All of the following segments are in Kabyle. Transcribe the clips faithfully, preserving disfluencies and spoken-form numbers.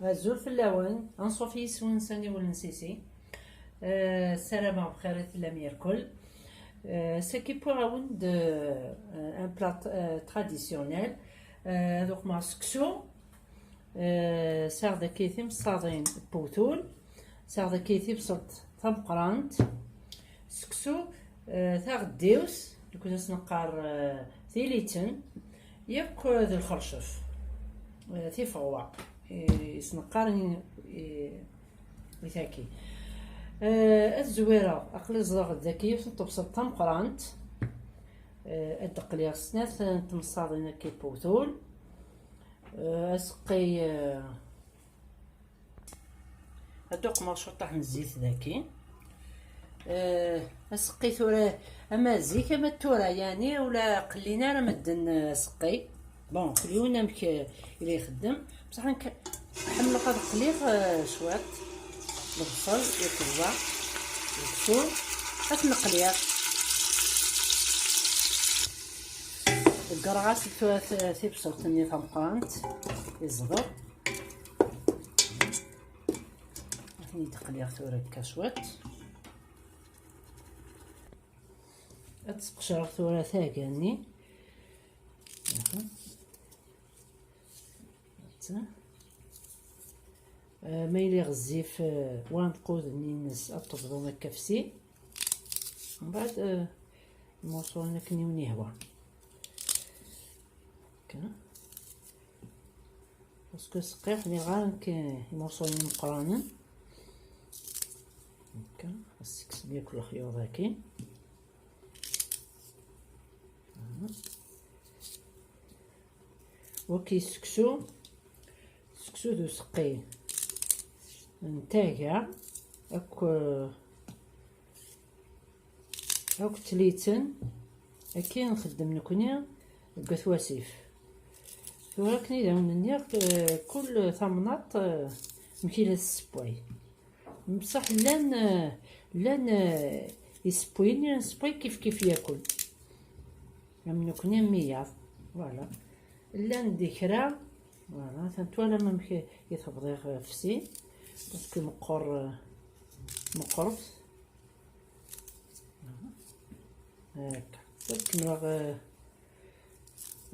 Azul fell-awen, anṣuf yis-wen s aniwel n Sisi. Eh, ssarameɣ bxir i tellam irkel. Eh, ass-agi wwiɣ-awen-d, eh, un plat, eh, traditionnel. Eh, ad uqmeɣ seksu. Eh, sɛiɣ daki timsaḍin n wewtul. Sɛiɣ daki tibṣelt tameqqrant. Seksu, eh, taɣeddiwt, nekkni as-neqqar, eh, tiliten, yakk, eh, d lxercef, eh, tifeɣwa, eh, i s-neqqar i, i, i taki. Eh, ad zwireɣ, aql-i ẓẓleɣ-d daki yiwet n tebṣelt tameqqrant. Eh, ad d-qliɣ snat n temsaḍin akka n wewtul. Eh, aseqqi, eh, Ad uqmeɣ cuṭṭaḥ n zzit daki. Eh, aseqqi tura, ama zik ama tura, yani, ula qellin ara medden, eh, aseqqi. Bon, kul yiwen amek, eh, i la ixeddem. Bṣaḥ nekk ḥemmleɣ ad qliɣ, eh, cwiṭ lebṣel, iqeẓẓa, leksum, ad ten-qliɣ. Ḍeggreɣ-as tura t-, tibṣelt-nni tameqqrant, iẓḍer. Ad ten-id-qliɣ tura akka cwiṭ. Ad sqecreɣ tura taga-nni. Aha. Atta. Eh, ma yili ɣezzif, eh, wanqud-nni-ines ad tebḍum akka f sin. Mbeɛd, eh, lmurṣu-nni akken i wen-yehwa. Akka. Parce que seqqiɣ, nniɣ ara nekk imurṣuyen imeqqranen. Akka, ad sekksem yakk lexyuḍ-agi. Waki seksu, seksu d useqqi n taga, akk, akk tliten, akken nxeddem nekni deg At Wasif. Tura akken i d awen-nniɣ, eh, kul tamnaḍt, eh, amek i la tessewway. Bṣaḥ llan, eh, llan, eh, isewwiyen, llan isewway kif kif yakk. Am nekni am wiyaḍ. Voilà. Llan di kra, voilà, atan twalam amek i t-bḍiɣ f sin, parce que meqqer, eh, meqqret. Voilà. Akka. Ad kemmleɣ, eh,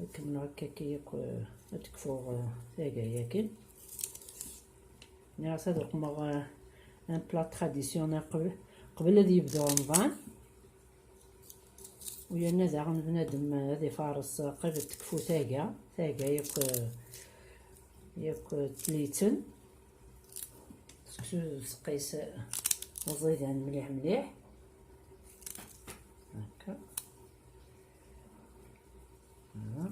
ad kemmleɣ akka, akka yakk, eh, ad kfuɣ, eh, taga-yagi. Nniɣ-as ad uqmeɣ, eh, un plat traditionnel qbel, qbel ad yebdu Remḍan. U yerna daɣen bnadem ad ifares qrib ad tekfu taga, taga yakk, yakk tliten. Seksu d useqqi-s aẓidan mliḥ mliḥ. Akka. Voilà.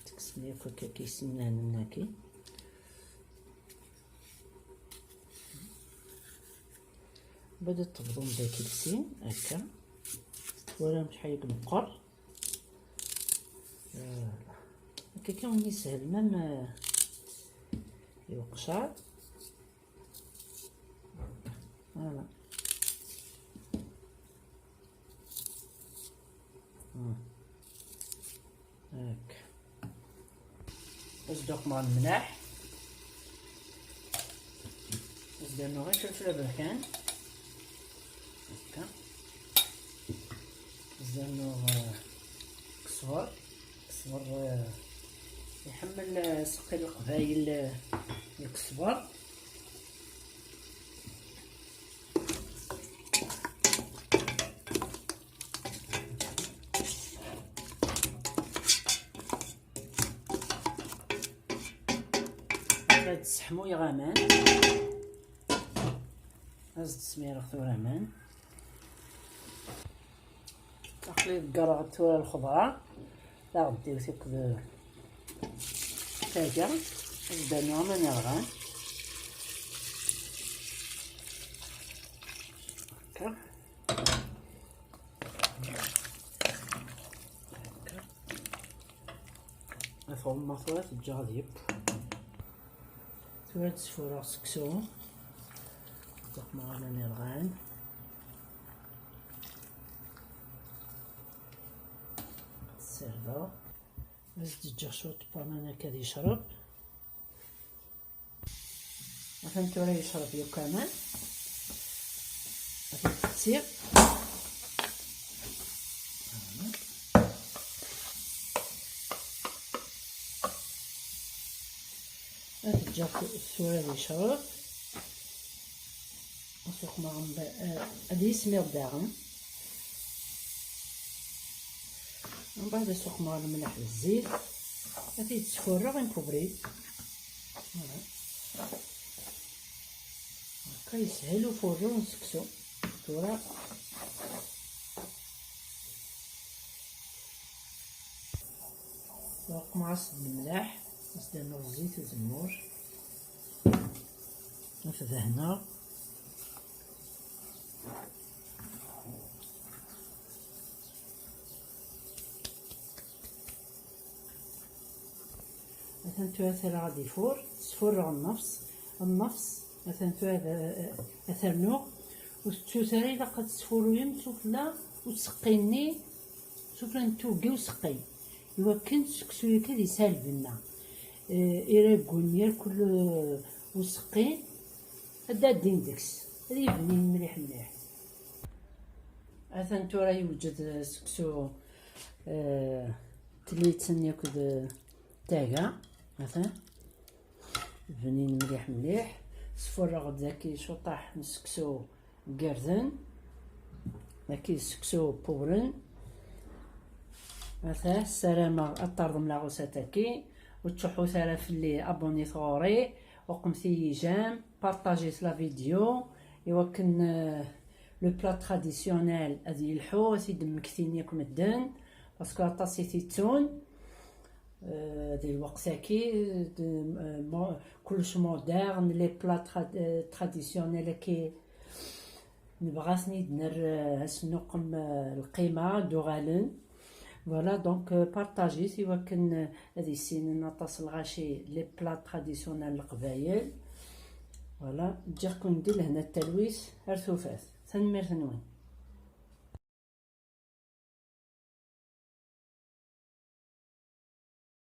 Tekksem yakk akka, kaysen-nni. Bada tebḍum daki sin, akka. Twalam acḥal i meqqer. Voilà. Akka kan yeshel, même, euh, i uqeccar. Voilà. Hmm. هاك. Ad d-uqmeɣ lemlaḥ. Ad d-rnuɣ ifelfel aberkan. Akka. Ad d-rnuɣ, eh, ksber. Ksber, eh, iḥemmel, eh, seqqi n Leqbayel, eh, lkesber. Ad sseḥmuyeɣ aman. Ad s-d-smireɣ tura aman. Aql-i ḍeggreɣ tura lxeḍra, taɣeddiwt akked taga, ad d-rnuɣ aman yerɣan. Akka. Akka. Ad tɣummeɣ tura, teǧǧa ad yeww. Tura ad d-sfureɣ seksu. Ad d-uqmeɣ aman yerɣan. Serbeɣ. Ad s-d-ǧǧeɣ cwiṭ n waman akka ad yecreb. Atan tura yecreb yakk aman. Ad t-ttiɣ. Ad t-ǧǧeɣ tura ad yecreb. Ad suqmeɣ mba-, eh, ad yismiḍ daɣen. Mbeɛd ad suqmeɣ lemleḥ d zzit. Ad t-id-sfurreɣ imkubrit. Voilà. Akka yeshel ufurru n seksu. Tura. Suqmeɣ-as lemleḥ, ad s-d-rnuɣ zzit uzemmur. Ad t-dehneɣ. Atan tura terra ad ifur, sfurreɣ nnefs, nnefs, atan tura ad, ad t-rnuɣ, ur tettut ara ilaq ad tesfurruyem sufella useqqi-nni, sufella n tuggi useqqi, iwakken seksu-yagi ad yesɛu lbenna. Eh, iraggun yerkul, eh, useqqi, ad d-addin deg-s, ad yebnin mliḥ mliḥ. Atan tura yewǧed seksu, eh, tliten akked taga, atan bnin mliḥ mliḥ. Sfurreɣ-d daki cuṭaḥ n seksu gerden, daki d seksu pubren. Atan ssarameɣ ad tarḍem laɣusat-agi, ur ttcuḥḥut ara fell-i, abonnit ɣur-i, uqmet-iyi j'aime, partagez la vidéo, iwakken, eh, le plat traditionnel ad yelḥu, ad t-id-mmektin yakk medden, parce que aṭas i t-ittun, eh, di lweqt-agi, de, eh, mo-, kullec moderne, les plats tra-, eh, traditionnels-agi, nebɣa ad ten-id-nerr, eh, ad sen-nuqem, eh, lqima, ad d-uɣalen. Voilà, donc, euh, partagez iwakken, euh, ad issinen aṭas lɣaci les plats traditionnels n Leqbayel. Voilà, ǧǧiɣ-ken di lehna d talwit, ar tufat. Tanemmirt-nwen.